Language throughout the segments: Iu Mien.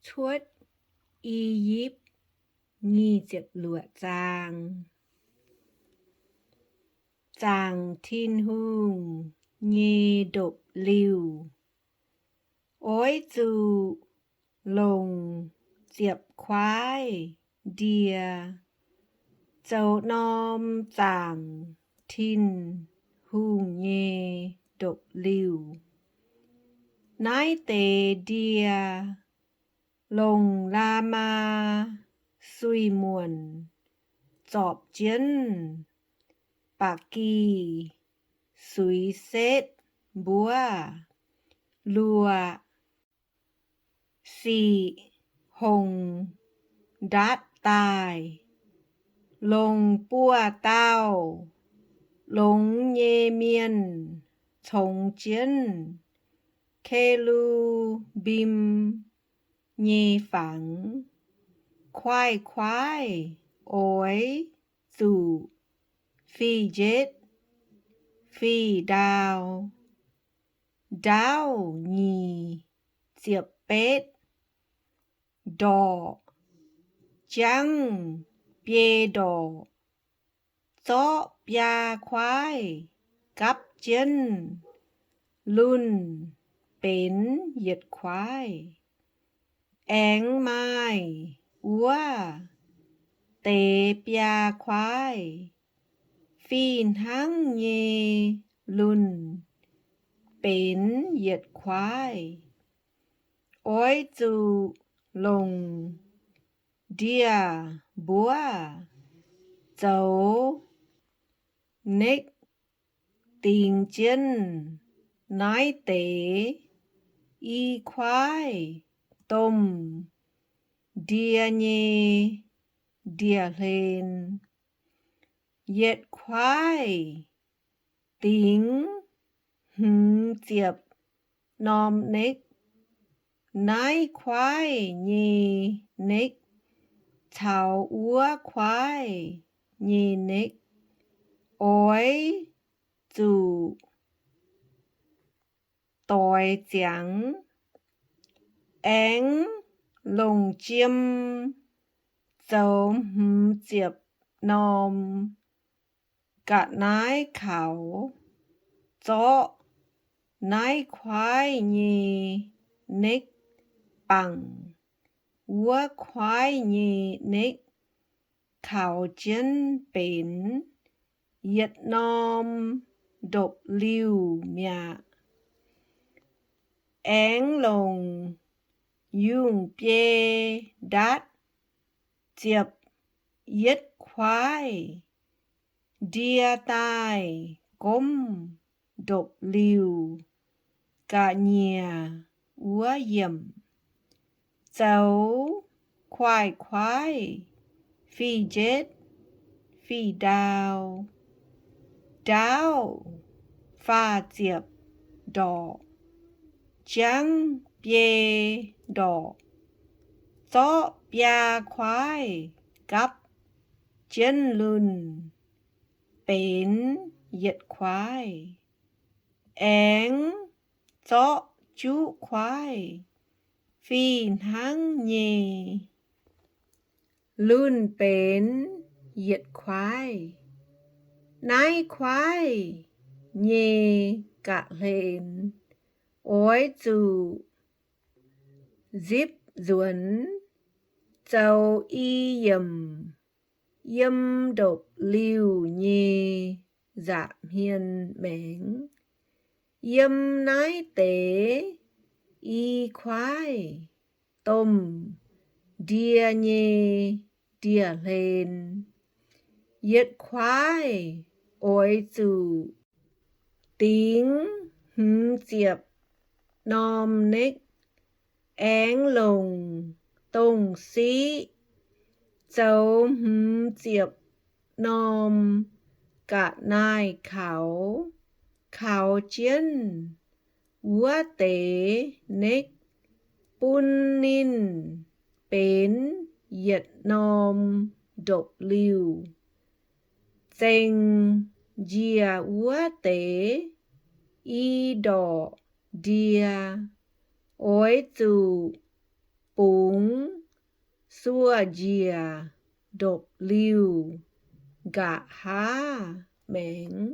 Cuotv I^yipv. Nyic ziepc luoqc zaang. Zaangc Tin-Hungh nyei ndopv-liuh. Oix zuqc longc ziepc kuaaiv ndie zoux norm zaangc Tin-Hungh nyei ndopv-liuh. Naaiv deix ndie longc la'maah suiv-muonc zorpc jienv ba'gi suiz setv mbuov, luoqc, siqv, hongx, ndatv daaih. Longc buoz-dauh longx nyei mienh congx jienv ke^lu^mbim nyei fangx. Kuaaiv-kuaaiv oix zuqc fih njetv fih ndau. Ndaauv nyic ziepc betv ndorqc, jangv biei ndorqc, zorqv biaa kuaaiv gapv jienv, lunh benx yietc kuaaiv. Aengx maaih wuov deix biaa kuaaiv fih hnangv nyei lunh benx yietc kuaaiv. Oix zuqc longc ndie-mbuov zoux nekv dingx jienv naaiv deix i kuaaiv domh ndie nyei ndie-hlen. Yietc kuaaiv dingx hmz ziepc norm nekv. Naaiv kuaaiv nyei nekv caux wuov kuaaiv nyei nekv oix zuqc doix ziangx. Aengx longc jiem zoux hmz ziepc norm ga'naaiv kaux, zorqv naaiv kuaaiv nyei nekv bangc wuov kuaaiv nyei nekv kaux jienv benx yietc norm ndopv-liuh mi'aqv. Aengx longc yungh biei ndatv ziepc yietv kuaaiv ndie daaih gomv ndopv-liuh ga'nyiec wuov yiemc, zoux kuaaiv-kuaaiv fih njetv fih ndau. Ndaauv faah ziepc ndorqc, jangv biei ndorqc, zorqv biaa kuaaiv gapv jienv lunh benx yietc kuaaiv. Aengx zorqv juqv kuaaiv fih hnangv nyei, lunh benx yietc kuaaiv. Naaiv kuaaiv nyei ga'hlen oix zuqc nzipv nzuonx zoux i yiemc yiem ndopv-liuh nyei nza'hmien maengx. Yiem naaiv deix i kuaaiv domh ndie nyei ndie-hlen, yietc kuaaiv oix zuqc dingx hmz ziepc norm nekv, aengx longc dongh siqv zoux hmz ziepc norm ga'naaiv kaux, kaux jienv wuov deix nekv, bun ninh benx yietc norm ndopv-liuh, zengc njiec wuov deix i ndorqc ndie. Oix zuqc bungx suoqv njiec ndopv-liuh nqa'haav maengx.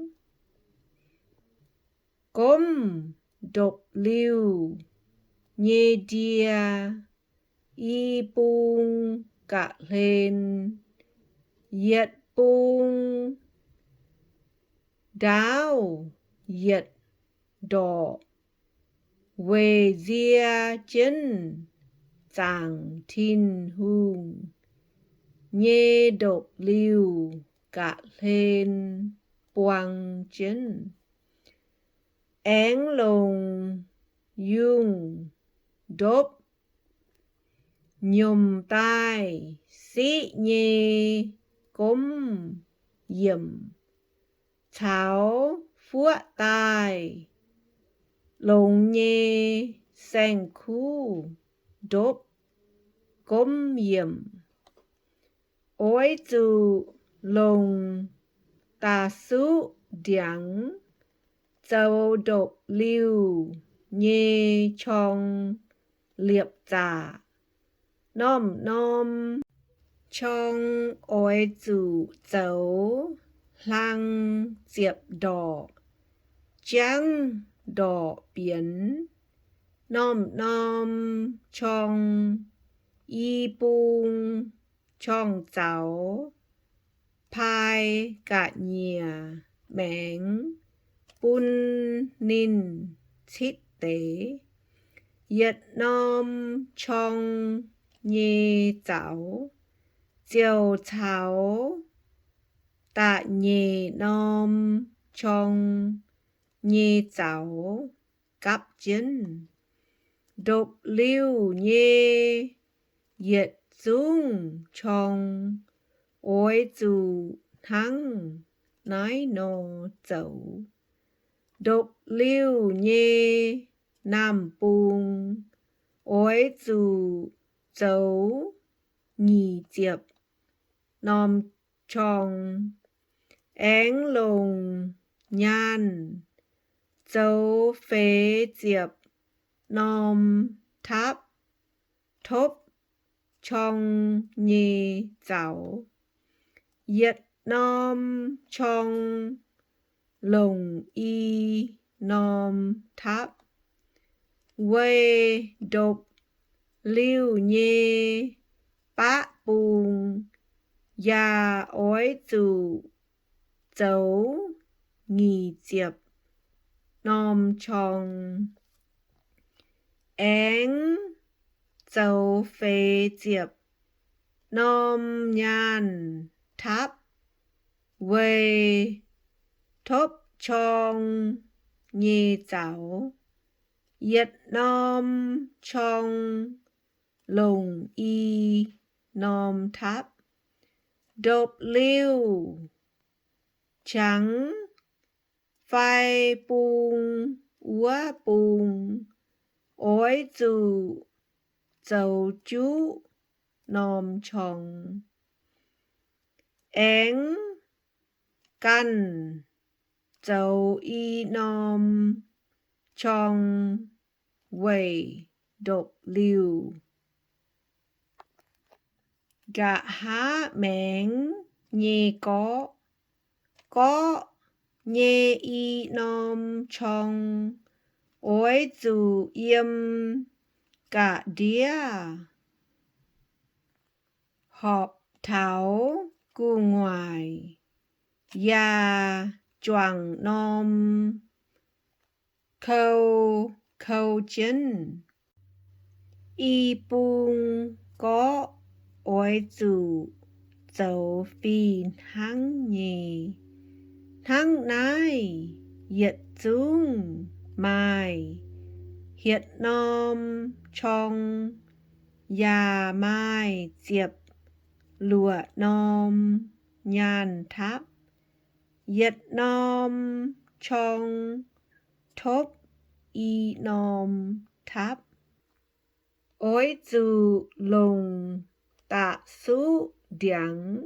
Gomv ndopv-liuh nyei ndie i bung ga'hlen, yietc bung ndaauv yietc ndorqc, weic nzie jienv zaangc Tin-Hungh nyei ndopv-liuh ga'hlen buang jienv. Aengx longc yungh ndopv nyiemc daaih siqv nyei gomv yiemc caux fuoqv daaih longx nyei saeng-kuv ndopv gomv yiemc. Oix zuqc longc da'suqv ndiangx zoux ndopv-liuh nyei qorng liepc zaqc. Norm-norm qorng oix zuqc zoux hlang ziepc ndorqc, jangv ndorqc bienx. Norm-norm qorng i bung qorng-zaux paaiv ga'nyiec maengx bun ninh citv deix. Yietc norm qorng nyei zaux ziouc caux da'nyeic norm qorng nyei zaux gapv jienv. Ndopv-liuh nyei yietc zungv qorng oix zuqc hnangv naaiv nor zoux. Ndopv-liuh nyei naamh bung oix zuqc zoux nyic ziepc norm qorng. Aengx longc nyaanh zoux feix ziepc norm tapv topv qorng nyei zaux. Yietc norm qorng longc i norm tapv. Weic ndopv-liuh nyei baqv bung yaac oix zuqc zoux nyic ziepc norm qorng. Aengx zoux feix ziepc norm nyaanh tapv weic topv qorng nyei zaux. Yietc norm qorng longc i norm tapv. Ndopv-liuh qangx fai bung wuov bung oix zuqc zoux juqv norm qorng. Aengx ganh zoux i norm qorng weic ndopv-liuh nqa'haav maengx nyei gorqv. Gorqv nyei i norm qorng oix zuqc yiem ga'ndiev horpc taux gu'nguaaic yaac juangc norm kou kou jienv. I bung gorqv oix zuqc zoux fih hnangv nyei. Hnangv naaiv yietc zungv maaih hietc norm qorng yaac maaih ziepc luoqc norm nyaanh tapv. Yietc norm qorng topv i norm tapv. Oix zuqc longc da'suqv ndiangx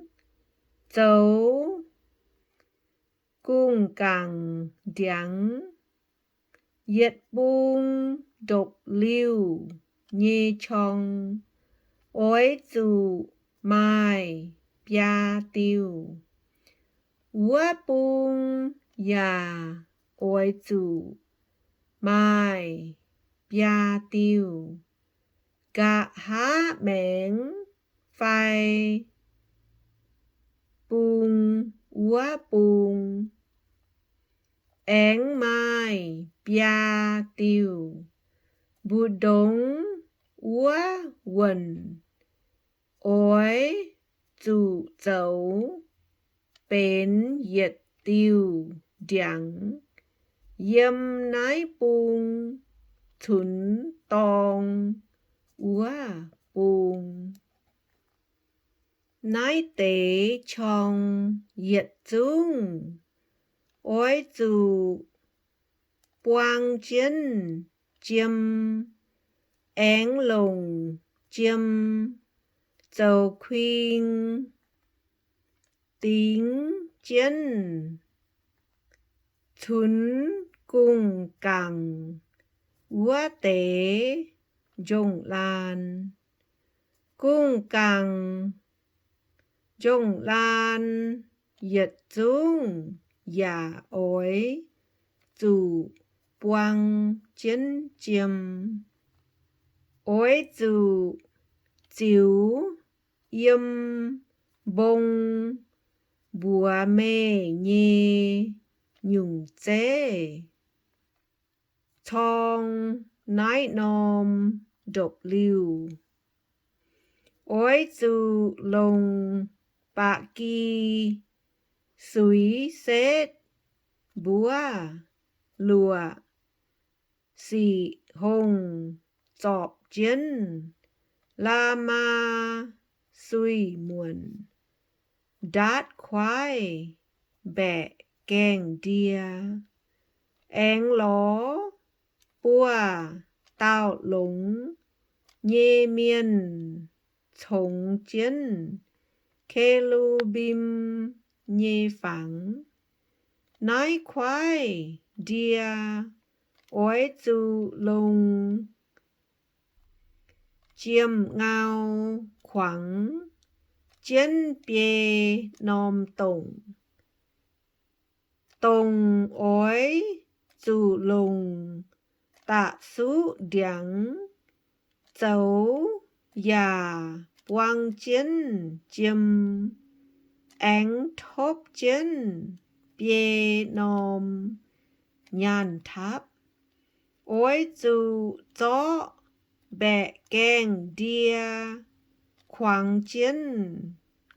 zoux gungh gangc ndiangx. Yietc bung ndopv-liuh nyei qorng oix zuqc maaih biaa diuh. Wuov bung yaac oix zuqc maaih biaa diuh. Nqa'haav maengx fai bung wuov bung aengx maaih biaa diuh. Mbu'ndongx wuov wuonh oix zuqc zoux benx yietc diuh ndiangx yiem naaiv bung cunx dorng wuov bung. Naaiv deix qorng yietc zungv oix zuqc buang jienv jiem, aengx longc jiem zoux kuing dingx jienv cunx gungh gangc wuov deix njongh laan. Gungh gangc njongh laan yietc zungv yaac oix zuqc buang jienv jiem. Oix zuqc ziux yiem mbong mbuox meih nyei nyungc zeiv corng naaiv norm ndopv-liuh. Oix zuqc longc ba'gi suix setv mbuov luoqc sic hongh zorpc jienv la'maah suix-muonc, ndaatv kuaaiv mbaeqc gaengh ndie, aengx lorz buoz-dauh longx nyei mienh congx jienv ke^lu^mbim nyei fangx. Naaiv kuaaiv ndie oix zuqc longc jiem-ngau kuangx jienv biei norm dongc. Dongc oix zuqc longc da'suqv ndiangx zoux yaac buang jienv jiem, aengx topv jienv biei norm nyaanh tapv. Oix zuqc zorqv mbaeqc gaengh ndie kuangx jienv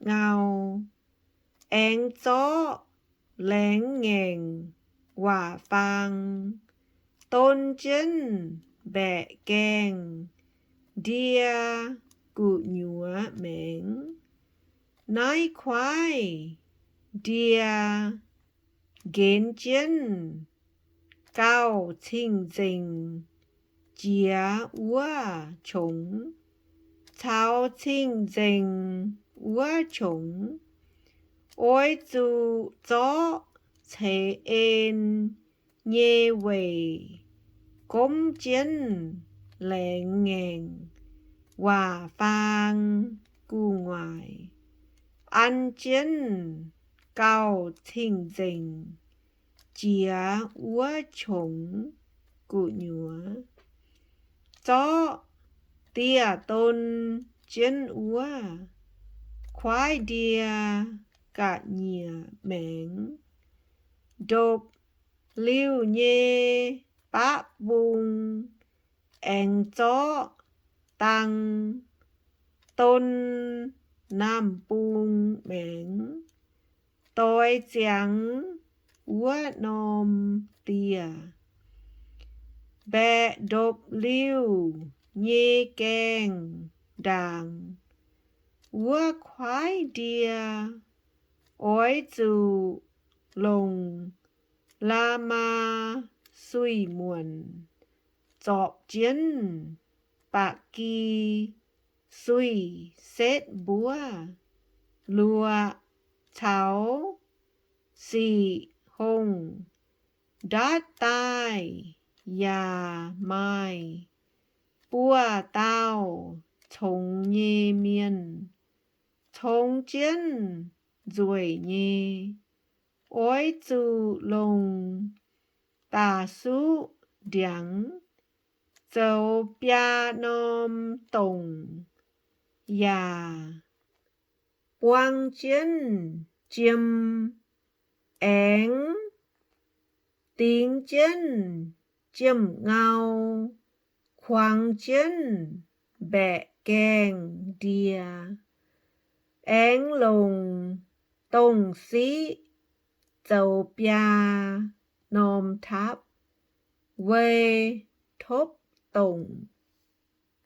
ngau, aengx zorqv laengz ngaengc waac-faang don jienv mbaeqc gaengh ndie gu'nyuoz maengx. Naaiv kuaaiv ndie nqenx jienv gauh cing-nzengc jiex wuov qongx caux cing-nzengc wuov qongx. Oix zuqc zorqv ceix en nyei weic gomv jienv laengz ngaengc waac-faang gu'nguaaic, an jienv gauh cing-nzengc jiex wuov qongx gu'nyuoz. Zorqv dieh don jienv wuov kuaaiv ndie ga'nyiec maengx. Ndopv-liuh nyei baqv bung aengx zorqv dang don naamh bung maengx, doix ziangx wuov norm dieh. Mbaeqc ndopv-liuh nyei gaengh ndaangc wuov kuaaiv ndie oix zuqc longc la'maah suix-muonc zorpc jienv ba'gi suix setv mbuov luoqc caux sic hongh, ndaatv daaih yaac maaih Buoz-dauh congx nyei mienh congx jienv nzueic nyei. Oix zuqc longc da'suqv ndiangx zoux biaa norm dongc, yaac buang jienv jiem, aengx dingx jienv jiem-ngau, kuangx jienv mbaeqc gaengh ndie. Aengx longc dongh siqv zoux biaa norm taapv, weic topv dongc.